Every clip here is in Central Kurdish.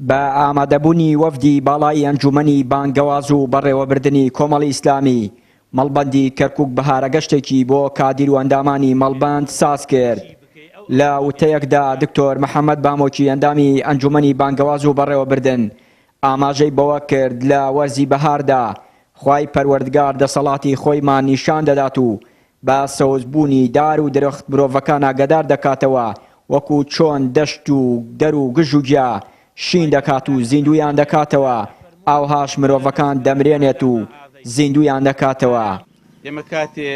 بە ئامادەبوونی وەفدی باڵای ئەنجوومەنی بانگەواز و بەڕێوەبردنی کۆمەڵی ئیسلامی، مەڵبەندی کەرکوک بەهارەگەشتێکی بۆ کادیر و ئەندامانی مەڵبەند سازکرد. لە وتەیەکدا دکتۆر محەمەد بامۆکی ئەندامی ئەنجوومەنی بانگەواز و بەڕێوەبردن ئاماژەی بەوە کرد لە وەرزی بەهاردا خوای پەروەردگار دەسەڵاتی خۆیمان نیشان دەدات و بە سەوزبوونی دار و درەخت مرۆڤەکان ئاگادار دەکاتەوە وەکو چۆن دەشت و دەر و گژ و گیا شین دەکات و زیندوویان دەکاتەوە ئاوهاش مرۆڤەکان دەمرێنێت و زیندوویان دەکاتەوە. ئێمە کاتێ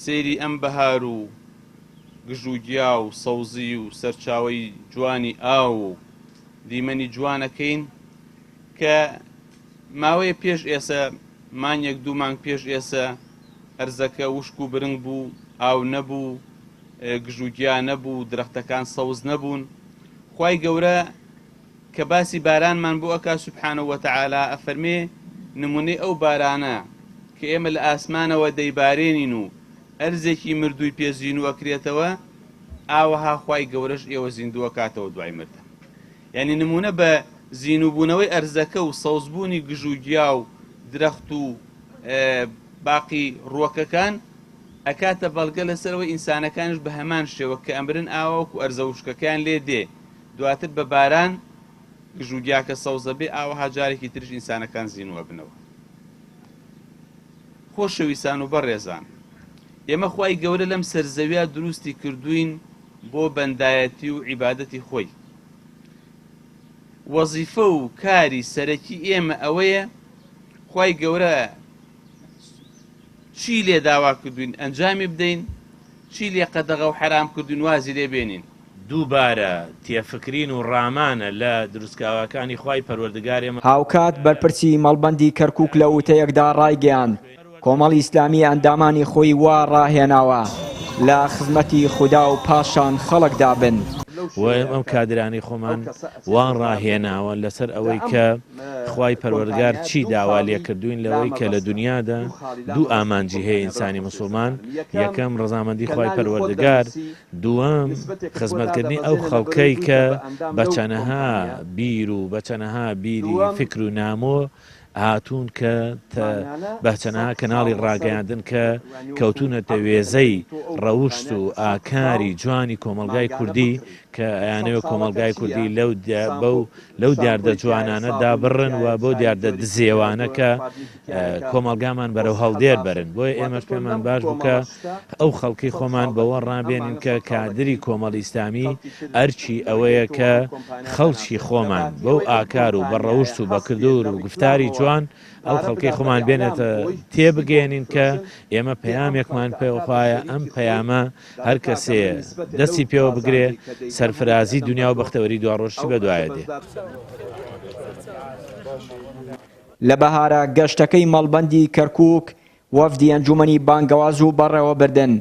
سەیری ئەم بەهار و گژوگیا و سەوزی و سەرچاوەی جوانی ئاو و دیمەنی جوان ئەکەین کە ماوەیە پێش ئێسە مانگێک دوو مانگ پێش ئێسە ئەرزەکە وشک و برنگ بوو، ئاو نەبوو، گژوگیا نەبوو، درەختەکان سەوز نەبوون. خوای گەورە کە باسی بارانمان بۆ ئەکا سبحانە وتعالی ئەفەرمێ نمونەی ئەو بارانە کە ئێمە لە ئاسمانەوە دەیبارێنین و ئەرزێکی مردووی پێ زینوو ئەکرێتەوە ئاوەها خوای گەورەش ئێوە زیندوو ئەکاتەوە دوای مردن. یانی نمونە بە زینووبوونەوەی ئەرزەکە و سەوزبوونی گژوگیا و درەخت و باقی ڕووەکەکان ئەکاتە بەڵگە لەسەر ئەوەی ئینسانەکانیش بە هەمان شێوە کە ئەمرن ئاوا وەکو ئەرزە وشکەکەیان لێ دێ دواتر بە باران گژوگیاکە سەوزەبێ ئاوەها جارێکی تریش ئینسانەکان زینوو ئەبنەوە. خۆشەویستان و بەڕێزان ئێمە خوای گەورە لەم سەر زەویا دروستی کردووین بۆ بەندایەتی و عیبادەتی خۆی وەزیفە و کاری سەرەکی ئێمە ئەوەیە خوای گەورە چی لێ داوا کردوین ئەنجامی بدەین چی لێ قەدەغە و حەرام کردوین وازی لێ بێنین. دووبارە تێفکرین و ڕامانە لە دروستکاوەکانی خوای پەروەردگار ئێمە. هاوکات بەرپرسی مەڵبەندی کەرکوک لە وتەیەکدا ڕایگەیاند، کۆمەڵی ئیسلامی ئەندامانی خۆی وا ڕاهێناوە لە خزمەتی خودا و پاشان خەڵکدا بن. و ئێمە ئەم کادرانەی خۆمان وا ڕاهێناوە لەسەر ئەوەی کە خوای پەروەردگار چی داوا لێکردووین لەوەی کە لە دونیادا دوو ئامانجی هەیە ئینسانی موسڵمان، یەکەم ڕەزامەندی خوای پەروەردگار، دووەم خزمەتکردنی ئەو خەڵکەی کە بە چەنەها بیر و بە چەنەها بیری فکر و نامۆ هاتوون کە بە چەنەها کەناڵی ڕاگەیاندن کە کەوتوونەتە وێزەی ڕەوشت و ئاکاری جوانی کۆمەڵگای کوردی کە ئەیانەوێت کۆمەڵگای کوردی لەو بەو لەو دیاردە جوانانە دابڕن و بەو دیاردە دزێوانە کە کۆمەڵگامان بەرەو هەڵدێر بەرن بۆیە ئێمەش پێمان باش بوو کە ئەو خەڵکی خۆمان بەوە ڕابێنین کە کادری کۆمەڵی ئیسلامی ئەرکی ئەوەیە کە خەڵکی خۆمان بەو ئاکار و بە ڕەوشت و بە کردور و گفتاری جوان ئەو خەڵکەی خۆمان بێنێتە تێبگەیەنین کە ئێمە پەیامێکمان پێوەخوایە ئەم پەیامە هەر کەسێ دەستی پێوە بگرێ سەرفرازی دنیا و بەختەوەری دواڕۆژی بەدوایە دێ. لە بەهارە گەشتەکەی مەڵبەندی کەرکووک، وەفدی ئەنجوومەنی بانگەواز و بەڕێوەبردن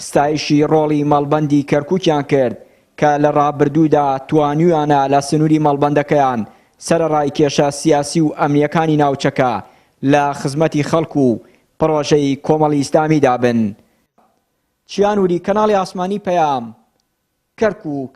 ستایشی ڕۆڵی مەڵبەندی کەرکووکیان کرد کە لە ڕابردوودا توانیویانە لە سنووری مەڵبەندەکەیان سەرەڕای کێشە سیاسی و ئەمنییەکانی ناوچەکە لە خزمەتی خەڵک و پڕۆژەی کۆمەڵی ئیسلامیدا بن. چیا نوری، کەناڵی ئاسمانی پەیام، کەرکووک.